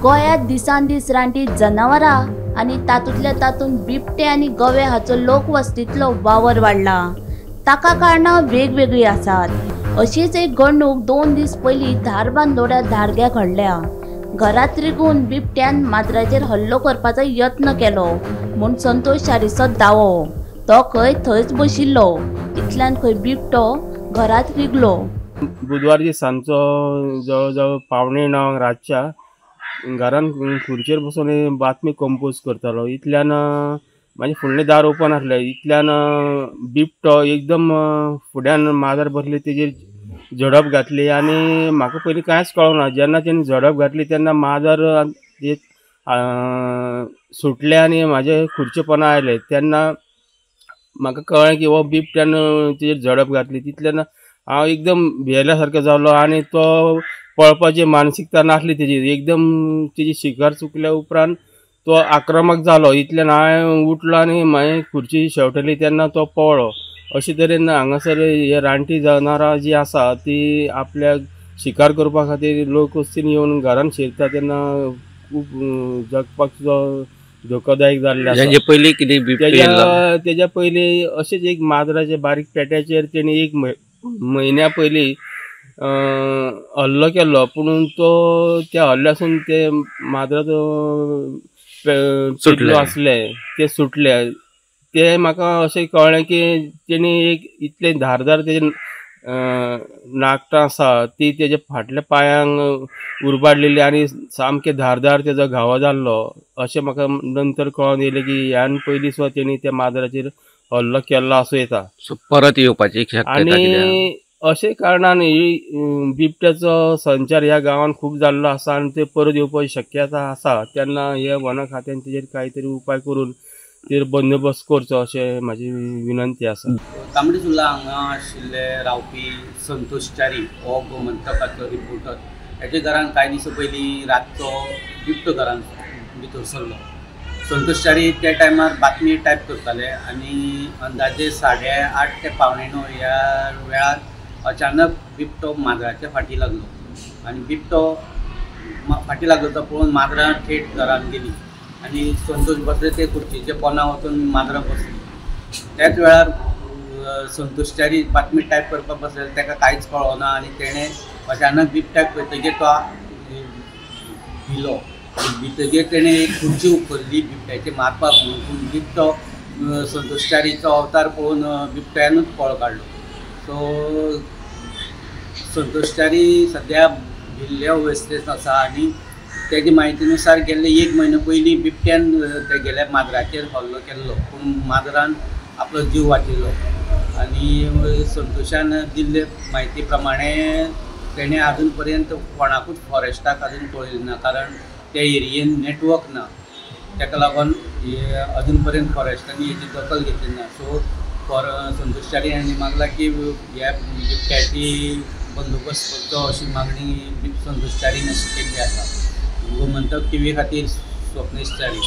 गोंयांत दिसान दीस रानटी जनावरां आनी तातूंतल्या तातूंत बिबटे आनी गवे हाचो लोकवस्तींतलो वावर वाडला. ताका कारणां वेगवेगळीं आसात. अशीच एक घडणूक 2 दीस पयलीं धारबांदोड्या धारग्या घडल्या. घरांत रिगून बिबट्यान माजराचेर हल्लो करपाचो यत्न केलो म्हूण संतोष च्यारीचो दावो. तो खंय थंयच बशिल्लो, इतल्यान खंय बिबटो घरांत रिगलो. बुधवारची सांजचो जवळ जवळ 8:45 रातच्या घरान खुर्चेर बसून बातमी कंपोज करतालो. इतल्यान म्हाजें फुडलें दार ओपन आसलें. इतल्यान बिबटो एकदम फुड्यान माजर बसली तेजेर झडप घातली आनी म्हाका पयलीं कांयच कळोंक ना. जेन्ना तेणी झडप घातली तेन्ना माजर एक सुटलें आनी म्हाजे खुर्चे पोंदा आयलें. तेन्ना म्हाका कळ्ळें की हो बिबट्यान तेजेर झडप घातली. तितल्यान हांव एकदम भियेल्या सारको जालो आनी तो पळपाची मानसिकता नासली तेजी. एकदम तेजी शिकार चुकल्या उपरांत तो आक्रमक जालो. इतल्यान हांवें उठलो आनी मागीर खुर्ची शेंवटली तेन्ना तो पळ्ळो. अशे तरेन हांगासर हे रानटी जनावरां जी आसा ती आपल्याक शिकार करपा खातीर लोकवस्तीन येवन घरान शिरता तेन्ना खूब जगपाक सुद्दां धोकोदायक जाल्लें आसा. पयलीं कितें तेज्या पयलीं अशेंच एक माजराच्या बारीक पेट्याचेर तेणी एक म्हयन्या पयलीं हल्लो केल्लो. पूण तो त्या हल्ल्यासून ते माजराचो सुटलो आसले ते सुटले. ते म्हाका अशें कळ्ळें की तेणी एक इतले धारदार तेजे नाकटां आसा ती तेजे फाटल्या पांयांक उरबाडलेली आनी सामके धारदार तेजो घावो जाल्लो. अशें म्हाका नंतर कळोन येयलें की ह्यान पयलीं सुद्दां तेणी त्या माजराचेर हल्लो केल्लो आसूं येता. परत येवपाची शक्यता आनी अशे कारणान ही बिबट्याचो संचार ह्या गांवान खूब जाल्लो आसा आनी ते परत येवपाची शक्यता आसा. तेन्ना हे वन खात्यान तेजेर कांय तरी उपाय करून तेजेर बंदोबस्त करचो अशें म्हाजी विनंती आसा. तांबडी सुर्ला हांगा आशिल्ले रावपी संतोष च्यारी हो गोमंतकाचो रिपोर्टर हेच्या घरान कांय दिसां पयलीं रातचो बिबटो घरान भितर सरलो. संतोष च्यारी त्या टायमार बातमी टायप करताले आनी अंदाजे 8:30 ते 8:45 ह्या वेळार अचानक बिबटो माजराच्या फाटी लागलो आनी बिबटो फाटी लागलो तो पळोवन माजरां थेट घरान गेली आनी संतोष बसले ते खुर्चीच्या पोंदा वचून माजरां बसली. त्याच वेळार संतोष च्यारी बातमी टायप करपाक बसले ताका कांयच कळना आनी तेणें अचानक बिबट्याक पळयतकीर तो भिलो. भितगीर तेणें एक खुर्ची उखल्ली बिबट्याचे मारपाक म्हणून, पूण बिबटो संतोष च्यारीचो अवतार पळोवन बिबट्यानूच पळ काडलो. सो संतोष च्यारी सद्या भिल्ले अवस्थेंत आसा आनी तेजे म्हायतीनुसार गेल्ले 1 म्हयनो पयलीं बिबट्यान तेगेल्या माजराचेर हल्लो केल्लो, पूण माजरान आपलो जीव वाचयलो. आनी संतोषान दिल्ले म्हायती प्रमाणे तेणें आजून पर्यंत कोणाकूच फॉरेस्टाक आजून कळयलें ना, कारण त्या एरियेन नेटवर्क ना. ताका लागून अजून पर्यंत फॉरेस्टांनी हेजी दखल घेतली ना. सो संतोष च्यारी हांणी मागला की ह्या बिबट्याची बंदोबस्त करचो अशी मागणी संतोष च्यारीन अशी केल्ली आसा. गोमंतक टीव्ही खातीर स्वप्नेश च्यारी.